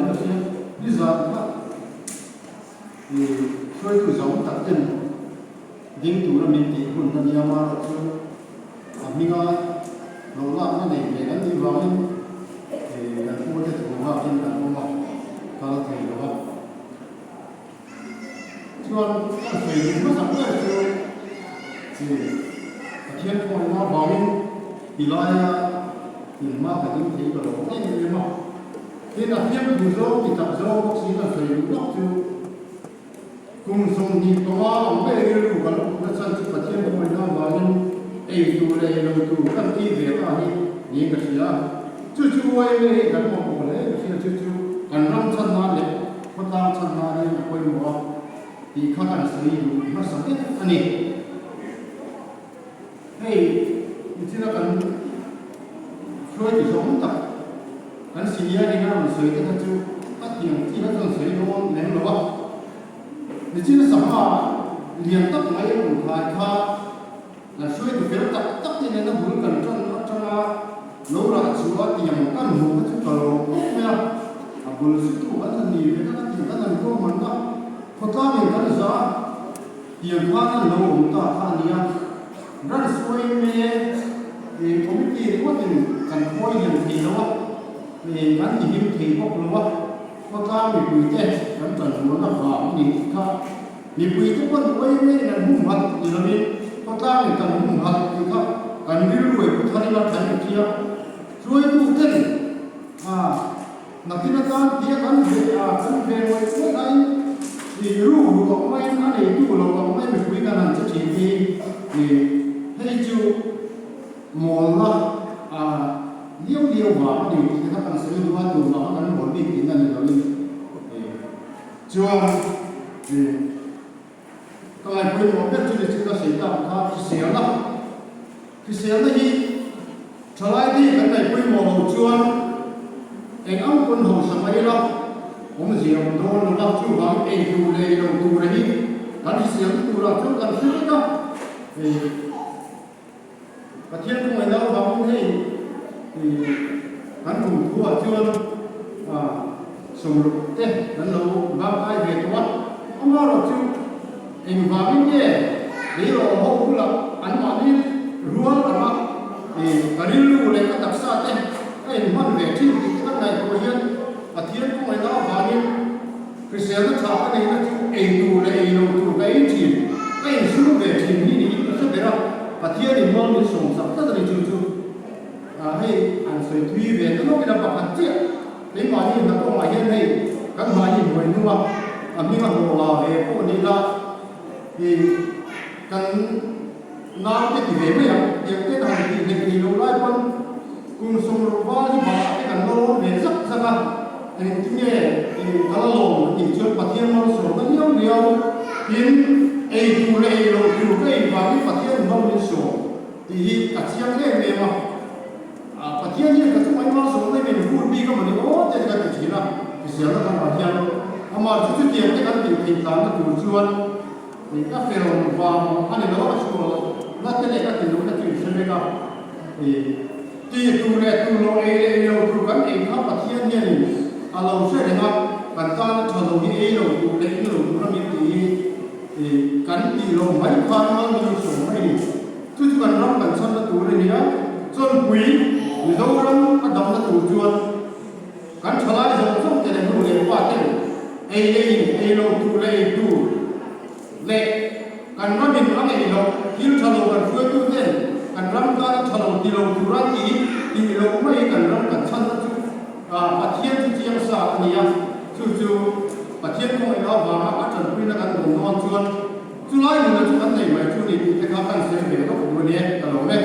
ka hria. Nizan kha hruaitu zawng tak ten ding tura min tih hun a nia amaherawhchu a hminga lo lakna nei ve kan nih vangin kan pute thu nghakin kan awm a, kal thei lo a. Chuan kan sawi duh hmasa ber chu Pathian khawngaihna avangin ti laia inhma ka ding thei ka lo em em a. Tin, a fiamthu zawng ti tak zawng bawk si kan sawi duh lawk chu kum 25 ang ber rilru kan putna chhan chu Pathian khawngaihna avangin ei tur leh ei lo tur kan ti ve ta hi niin ka hria a. Chu chu yma hi kan mamawh hle ka hria chu chu kan ram chhan nan leh Khawtlang chhan nan hian a pawimawh a tih kha kan sawi duh hmasa vek a ni. Hei nichina kan hruaitu zawng tak kan senior in a rawn sawi te kha chu a tiang chi kha chuan sawi dawn lem lo a. Nichina sangha lian tak mai a rawn khai kha kan hruaitu fel tak tak te nena bul kan tan atanga lo rah chu a tiang kan hmuh kha chu ka lo khawp mai a. A bul chu tu kan han ni ve tak a tiang kan han ruahman a, khawtlangin kan za a. Tiang khan an lo awm ta kha a nia. Ran suai me eh committee ringawtin kan khawi lian thei lo a, eh kan ti him thei bawk lo a, khawtlang mipuite kan tanrualna vang a ni tih kha mipuite pawn uai maiin an humhalh ni lovin khawtlangin kan humhalh tih kha kan rilru ei pu thar ila kan inhria. Hruaituten ah. Nakin atan tia kan ve a, kan ve ngawih ngawih aiin ih ru ru ang maiin a neitu lo ang mai mipui kan han che thin hi ih hei chu mawlna a liau liau vang a ni tih te kha kan sawi duh a, tur vanga kan mawl bik tihna ni loin ih chuan ih ka ngaihpawimawh ber chu ni chu ka sawi tak kha hriselna Hriselna hi thalai te kan ngaihpawimawh loh chuan eng ang pawn hausa mai ila awmzia awm dawn lo va, chuvang ei tur leh ei lo tura hi kan hriselna turah chuan kan hre vek a. Hei Pathian khawngaihna avangin hei kan kum thuah chuan 60 te kan lo bangkai ve tawh a, amaherawhchu Engvangin nge leirawh ho bulah anmahni rual anga ka rilru leh ka taksa te ka inhman ve thin tih te kan ngaihtuah hian Pathian khawngaihna avangin hriselna tha ka neihna chu ei tur leh ei lo tur ka ei thin, ka insum ve thin hi niin ka hre ber a, Pathianin mal min sawmsak tlat a ni chu chu hei an sawi thui ve ta lawk ila pakhat chiah. Keimahni hna kawngah hian hei kan mahni hnuai hnunga a hming a hlawh la ve pawh ni ila ih kan naute ti ve mai ang tiang te han tih hleih thei lo lai pawn kum 60 val hi bahah te kan la rawn ve zak zak a, engtinge ih ka la lawm ka tih chuan Pathian malsawmna liau liau tin ei tur leh ei loh tur ka ei vangin Pathian mal min sawm tih hi ka chiang em em a. Pathian hian ka chungah i malsawmna i min hur bik a mawni aw te ka ti thin a, hriselna kawngah hian amah chu chutiang te kan tih theih tlanna tur chuan ka fel vang a ni lo a, ka chhuah na te leh ka ti lohna chu in hre vek a, ti tur leh tur lo ei leh ei lo tur kan ei kha Pathian hianin a lo hre reng a, kan tana tha lo hi ei lo tur leh in lo tur a min tih hi kan tih loh mai khan mal min lo sawm mai a ni. Chu chu kan ram kan chhanna tur a ni a, Chawnpui Mizoram a damna tur chuan kan thalai zawng zawng te leh nu leh pa ten ei leh in, ei lo tur leh ei tur leh kan ramin a ngeih loh thil tha lo kan hruaitu ten kan ram tan a tha lo ti lo tur a tih tih loh mai kan ram kan chhanna chu Pathian chu chiang sa a ni a, chu chu Pathian khawngaihna avanga a tanpuina kan dawn dawn chuan Chulai nuna chu kan nei mai chu ni tih te kha kan sawi ve lawk duh a ni e, ka lawm e.